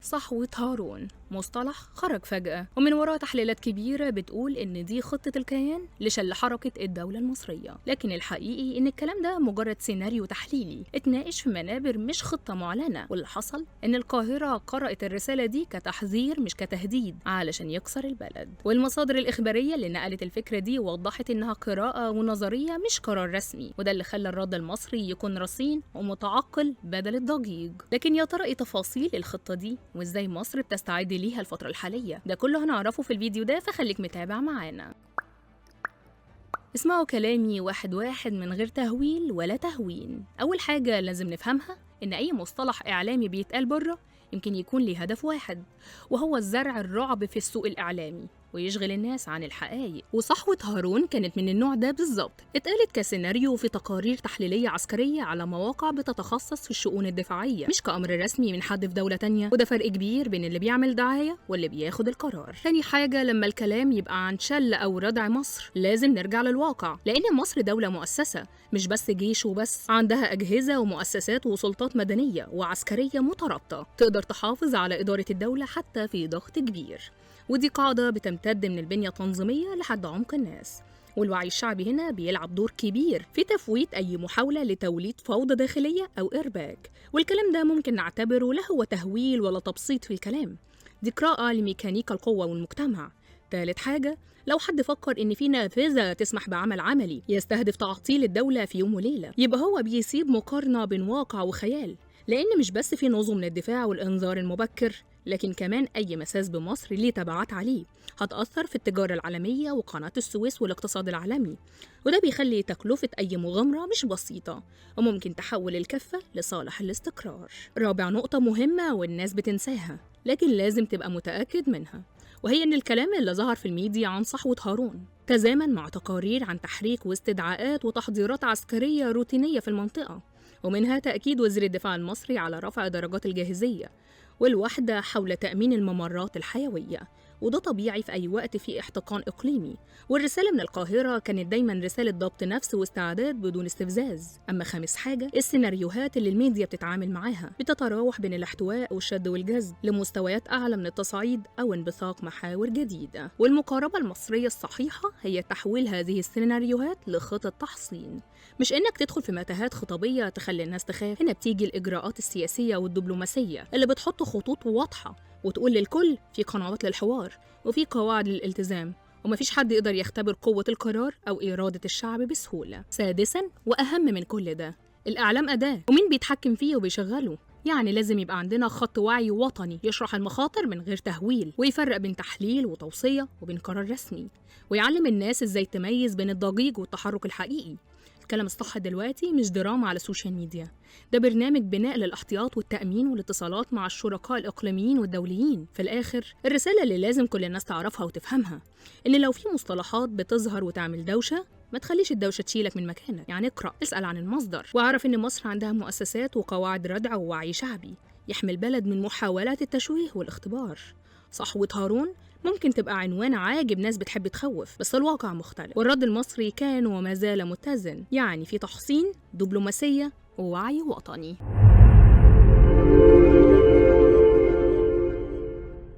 صحوة هارون، مصطلح خرج فجأة ومن وراه تحليلات كبيرة بتقول إن دي خطة الكيان لشل حركة الدولة المصرية. لكن الحقيقي إن الكلام ده مجرد سيناريو تحليلي اتناقش في منابر، مش خطة معلنة. واللي حصل إن القاهرة قرأت الرسالة دي كتحذير مش كتهديد علشان يكسر البلد. والمصادر الإخبارية اللي نقلت الفكرة دي وضحت إنها قراءة ونظرية مش قرار رسمي، وده اللي خلى الرد المصري يكون رصين ومتعقل بدل الضجيج. لكن يا ترى إيه تفاصيل الخطة دي وإزاي مصر بتستعد ليها الفترة الحالية؟ ده كله هنعرفه في الفيديو ده، فخليك متابع معانا. اسمعوا كلامي واحد واحد من غير تهويل ولا تهوين. أول حاجة لازم نفهمها إن أي مصطلح إعلامي بيتقال بره يمكن يكون ليه هدف واحد، وهو زرع الرعب في السوق الإعلامي ويشغل الناس عن الحقائق. وصحوة هارون كانت من النوع ده بالظبط، اتقالت كسيناريو في تقارير تحليلية عسكرية على مواقع بتتخصص في الشؤون الدفاعية، مش كأمر رسمي من حد في دولة تانية. وده فرق كبير بين اللي بيعمل دعاية واللي بياخد القرار. تاني حاجة، لما الكلام يبقى عن شل أو ردع مصر لازم نرجع للواقع، لأن مصر دولة مؤسسة، مش بس جيش وبس، عندها أجهزة ومؤسسات وسلطات مدنية وعسكرية مترابطة تقدر تحافظ على إدارة الدولة حتى في ضغط كبير. ودي قاعدة بتمتد من البنية التنظيمية لحد عمق الناس. والوعي الشعبي هنا بيلعب دور كبير في تفويت أي محاولة لتوليد فوضى داخلية أو إرباك. والكلام ده ممكن نعتبره لا هو تهويل ولا تبسيط في الكلام، دي قراءة لميكانيكا القوة والمجتمع. ثالث حاجة، لو حد فكر إن في نافذة تسمح بعمل عملي يستهدف تعطيل الدولة في يوم وليلة، يبقى هو بيسيب مقارنة بين واقع وخيال، لأن مش بس في نظم للدفاع والإنذار المبكر، لكن كمان أي مساس بمصر ليه تبعات عليه هتأثر في التجارة العالمية وقناة السويس والاقتصاد العالمي. وده بيخلي تكلفة أي مغامرة مش بسيطة، وممكن تحول الكفة لصالح الاستقرار. رابع نقطة مهمة والناس بتنساها لكن لازم تبقى متأكد منها، وهي إن الكلام اللي ظهر في الميديا عن صحوة هارون تزامن مع تقارير عن تحريك واستدعاءات وتحضيرات عسكرية روتينية في المنطقة، ومنها تأكيد وزير الدفاع المصري على رفع درجات الجاهزية والوحدة حول تأمين الممرات الحيوية. وده طبيعي في أي وقت في احتقان إقليمي. والرسالة من القاهرة كانت دايما رسالة ضبط نفس واستعداد بدون استفزاز. أما خامس حاجة، السيناريوهات اللي الميديا بتتعامل معاها بتتراوح بين الاحتواء والشد والجذب لمستويات أعلى من التصعيد أو انبثاق محاور جديدة. والمقاربة المصرية الصحيحة هي تحويل هذه السيناريوهات لخطط تحصين، مش إنك تدخل في متاهات خطابية تخلي الناس تخاف. هنا بتيجي الإجراءات السياسية والدبلوماسية اللي بتحط خطوط واضحة وتقول للكل في قنوات للحوار وفي قواعد للالتزام، ومفيش حد يقدر يختبر قوة القرار أو إرادة الشعب بسهولة. سادساً وأهم من كل ده، الإعلام أداة، ومين بيتحكم فيه وبيشغله؟ يعني لازم يبقى عندنا خط وعي وطني يشرح المخاطر من غير تهويل، ويفرق بين تحليل وتوصية وبين قرار رسمي، ويعلم الناس إزاي تميز بين الضجيج والتحرك الحقيقي. الكلام الصح دلوقتي مش دراما على السوشيال ميديا، ده برنامج بناء للاحتياط والتأمين والاتصالات مع الشركاء الإقليميين والدوليين. في الآخر، الرسالة اللي لازم كل الناس تعرفها وتفهمها إن لو في مصطلحات بتظهر وتعمل دوشة، ما تخليش الدوشة تشيلك من مكانك. يعني اقرأ، اسأل عن المصدر، واعرف إن مصر عندها مؤسسات وقواعد ردع ووعي شعبي يحمي البلد من محاولات التشويه والاختبار. صحوة هارون ممكن تبقى عنوان عاجب ناس بتحب تخوف، بس الواقع مختلف، والرد المصري كان وما زال متزن، يعني في تحصين، دبلوماسية، ووعي وطني.